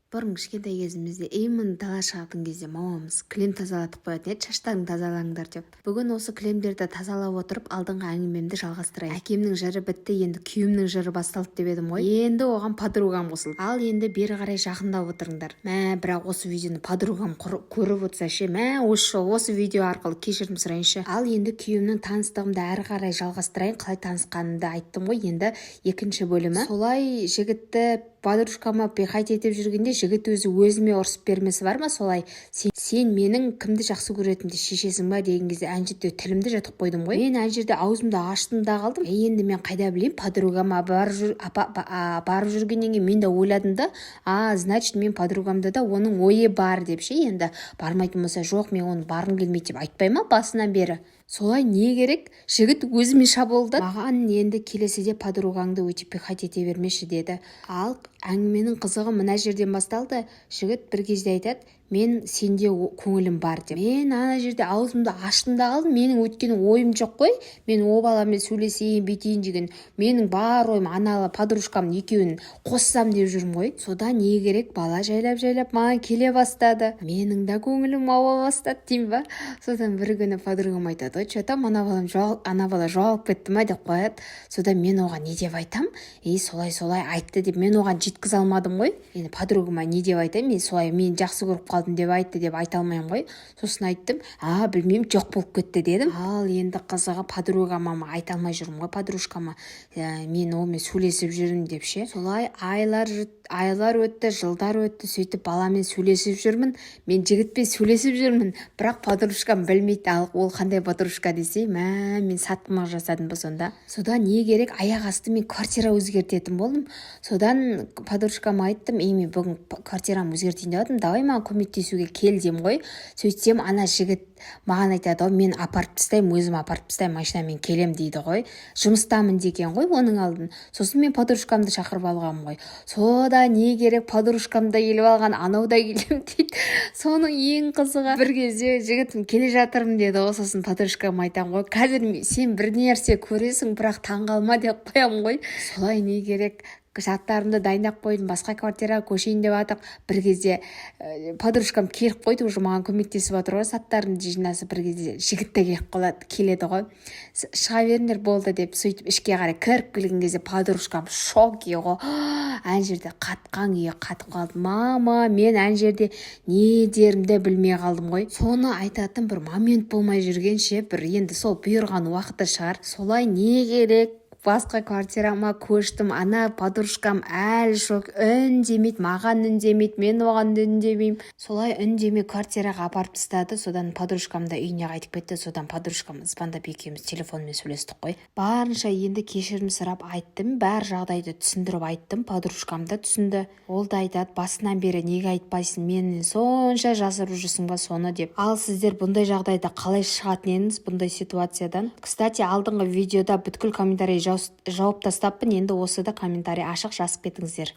Бұрын кішкентай кезімізде, именно дала шығатын кезде мамамыз кілем тазалатып қоятын еді, «Шаштарыңды тазалаңдар» деп. Бүгін осы кілемдерді тазалап отырып, алдыңғы әңгімемді жалғастырайын. Әкемнің жыры бітті, енді күйеуімнің жыры басталды деп едім ғой. Енді оған подругам қосылды. Ал енді бері қарай жақындап отырыңдар. Мә, бірақ осы видеоны подругам көріп отырса ше? Мә, осы жолы осы видео арқылы кешірім сұрайыншы. Ал енді күйеуімнің таныстығымды әрі қарай жалғастырайын. Қалай танысқанымды айттым ғой, енді екінші бөлімі. Солай жігітті подружкама пихать етіп жүргенде, жігіт өзі өзіме ұрсып бермесі бар ма? Солай «Сен менің кімді жақсы көретінімді шешесің ба?» деген кезде, ана жерде тілімді жұтып қойдым ғой. Мен ана жерде аузымды аштым да қалдым. Енді мен қайда білейін, подругама барып жүр, апа, барып жүргеннен кейін мен де ойладым да: «А, значит, мен подругамда да оның ойы бар» деп ше. Енді бармайтын болса, «Жоқ, мен оны барғым келмейді» деп айтпай ма басынан бері? Солай не керек, жігіт өзіме шабуылдады. Маған «Енді келесіде подругаңды өйтіп пихать ете бермеші» деді. Ал әңгіменің қызығы мына жерден басталды. Жігіт бір кезде айтады: «Мен сенде көңілім бар» деп. Мен ана жерде аузымды аштым да қалдым. Менің өйткені ойым жоқ қой, мен о баламен сөйлесейін, бүйтейін деген. Менің бар ойым ана подружкамның екеуін қоссам деп жүрмін ғой. Содан не керек, бала жайлап жайлап маған келе бастады. Менің де көңілім ауа бастады деймін ба. Содан бір күні подругам айтады ғой: «Че там, ана балам ана бала жоғалып кетті ма?» — деп қояды. Содан мен оған не деп айтам? «Ей, солай солай айтты» деп мен оған жеткізе алмадым ғой. Енді подругама не деп айтайын мен? «Солай, мен жақсы көріп қалдым деп айтты» деп айта алмаймын ғой. Сосын айттым: «А, білмеймін, жоқ болып кетті» — дедім. Ал енді қызығы, подругама айта алмай жүрмін ғой, подружкама мен онымен сөйлесіп жүрмін деп ше. Солай айлар өтті, жылдар өтті. Сөйтіп баламен сөйлесіп жүрмін, мен жігітпен сөйлесіп жүрмін, бірақ подружкам білмейді. Ал ол қандай подружка десе, мә, мен сатқындық жасадым ба сонда? Содан не керек, аяқ асты мен квартира өзгертетін болдым. Содан подружкама айттым: «Ей, мен бүгін квартирамды өзгертейін деп жатырмын, давай маған көмектесуге кел» — деймін ғой. Сөйтсем, ана жігіт маған айтады ғой: «Мен апарып тастаймын, өзім апарып тастаймын, машинамен келемін» дейді ғой. Жұмыстамын деген ғой оның алдын. Сосын мен подружкамды шақырып алғанмын ғой. Сода не керек, подружкам да келіп алған, анау да келемін дейді. Соның ең қызығы, бір кезде жігітім «Келе жатырмын» деді ғой. Сосын подружкама айтамын ғой: «Қазір сен бір нәрсе көресің, бірақ таңғалма» деп қоямын ғой. Солай не керек, заттарымды дайындап қойдым, басқа квартираға көшейін деп жатырмық. Бір кезде подружкам келіп қойды, уже маған көмектесіп жатыр ғой заттарымды жинасып. Бір кезде жігіт те келіп қалады, келеді ғой. «Шыға беріңдер, болды» деп, сөйтіп ішке қарай кіріп келген кезде подружкам в шоке ғой. Ана жерде қатқан күйі қатып қалды. Мама, мен ана жерде не дерімді білмей қалдым ғой. Соны айтатын бір момент болмай жүргенше, бір енді сол бұйырған уақыты шығар. Солай не керек, басқа квартирама көштім. Ана подружкам әлі шок, үндемейді, маған үндемейді, мен оған үндемеймін. Солай үндемей квартираға апарып тастады. Содан подружкам да үйіне қайтып кетті. Содан подружкам звондап, екеуміз телефонмен сөйлестік қой. Барынша енді кешірім сұрап айттым, бар жағдайды түсіндіріп айттым. Подружкам да түсінді. Ол да айтады: «Басынан бері неге айтпайсың, менен сонша жасырып жүрсің ба соны?» — деп. Ал сіздер бұндай жағдайда қалай шығатын едіңіз, бұндай ситуациядан? Кстати, алдыңғы видеода бүткіл комментарий жауып тастаппын, енді осы да комментарий ашық, жазып кетіңіздер.